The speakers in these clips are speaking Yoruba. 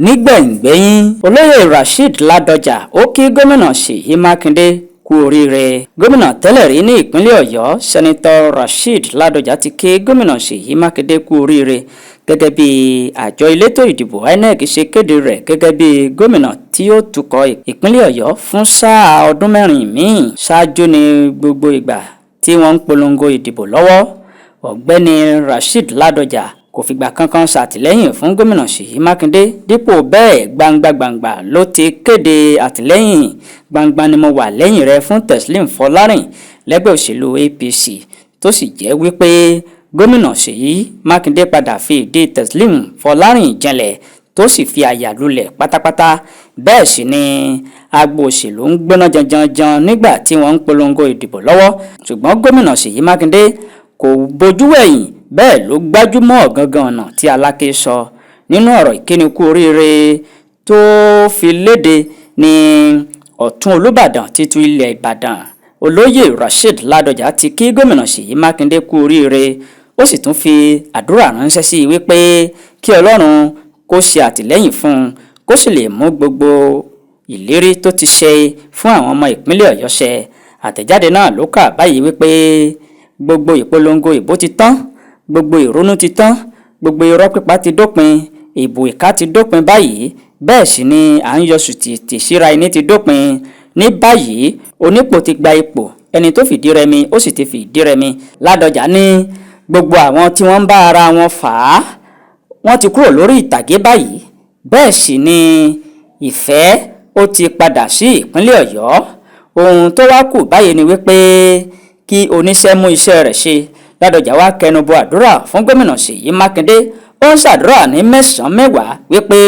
Nígbẹ̀yìngbẹ́yín, olóyè Rasheed Ládọjà ó kí gómìnà Ṣèyí Mákindé kú oríire. Gómìnà tẹ́lẹ̀ rí ní ìpínlẹ̀ Ọ̀yọ́, Senator Rasheed Ládọjà, ti kí gómìnà Ṣèyí Mákindé kú oríire gẹ́gẹ́ bí àjọ elétò ìdìbò INEC ṣe kéde rẹ̀ gẹ́gẹ́ bí gómìnà tí yóò tukọ̀ ìpínlẹ̀ Ọ̀yọ́ fún sáà ọdún 4 míì. Ṣáájú ní gbogbo ìgbà tí wọ́n ń polongo ìdìbò lọ́wọ́, Ọ̀gbẹ́ni Rasheed Ládọjà kò fìgbà kankan ṣàtìlẹ́yìn fún gómìnà Ṣèyí Mákindé. Dípò bẹ́ẹ̀, gbangba-gbàngbà ló ti kéde àtìlẹ́yìn "gbangba ni mo wà lẹ́yìn rẹ̀" fún Teslim Fọlárìn lẹ́gbẹ́ òṣèlú APC, tó sì jẹ́ wípé gómìnà Ṣèyí Mákindé padà fi ìdí Teslim Fọlárìn janlẹ̀, tó sì fi àyà lulẹ̀ pátápátá. Bẹ́ẹ̀ sì ni agbo òṣèlú ń gbóná janjanjan nígbà tí wọ́n ń polongo ìdìbò lọ́wọ́, ṣùgbọ́n gómìnà Ṣèyí Mákindé kò bojú wẹ̀yìn, bẹ́ẹ̀ ló gbájúmọ́ ọ̀gangan ọ̀nà tí Aláké sọ. Nínú ọ̀rọ̀ ìkíni kú oríire tó fi léde ní ọ̀tún Olùbàdàn títún ilẹ̀ Ìbàdàn, olóyè Rasheed Ládọjà ti kí gómìnà Ṣèyí Mákindé kú oríire, ó sì tún fi àdúrà ránṣẹ́ sí i wípé kí Ọlọ́run kó ṣe àtìlẹ́yìn fún un, kó sì lè mú gbogbo ìlérí tó ti ṣe fún àwọn ọmọ ìpínlẹ̀ Ọ̀yọ́ ṣẹ. Àtẹ̀jáde náà ló kà báyìí wípé gbogbo ìpolongo ìbò ti tán, gbogbo ìrònú ti tán, gbogbo irọ́ pípa ti dópin, ìbò ìka ti dópin báyìí, bẹ́ẹ̀ sì ni à ń yọsù tìtì síra ẹni ti dópin. Ní báyìí, onípò ti gba ipò, ẹni tó fìdí rẹmi ó sì ti fìdí rẹmi. Ládọjà ní gbogbo àwọn tí wọ́n ń bá ara wọn fà á, wọ́n ti kúrò lórí ìtàgé báyìí, bẹ́ẹ̀ sì ni ìfẹ́ ó ti padà sí ìpínlẹ̀ Ọ̀yọ́. Ohun tó wá kù báyìí ni wípé kí oníṣẹ́ mú iṣẹ́ rẹ̀ ṣe. Ládọjà wá kẹnubọ àdúrà fún gómìnà Ṣèyí Mákindé. Ó ń ṣàdúrà ní mẹ́sàn-án mẹ́wàá wípé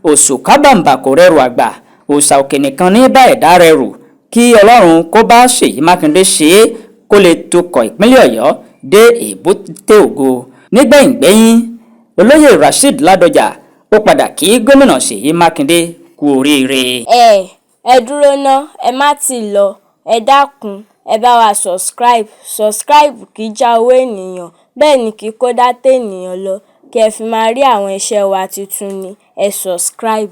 òṣùká bàǹbà kò rẹrù àgbà, òòṣà òkè nìkan ní bá ẹ̀dá rẹrù, kí Ọlọ́run kó bá Ṣèyí Mákindé ṣe é, kó lè tukọ̀ ìpínlẹ̀ Ọ̀yọ́ dé èbúté ògo. Nígbẹ̀yìngbẹ́yín, olóyè Rasheed Ládọjà ó padà kí gómìnà Ṣèyí Mákindé kú oríire. Ẹ dúró ná, ẹ má tí ì lọ. Ẹ dákun, ẹ bá wa subscribe subscribe kì í já owó ènìyàn, bẹ́ẹ̀ ni kì í kó dátà ènìyàn lọ, kí ẹ fi máa rí àwọn iṣẹ́ wa tuntun ní. Ẹ subscribe.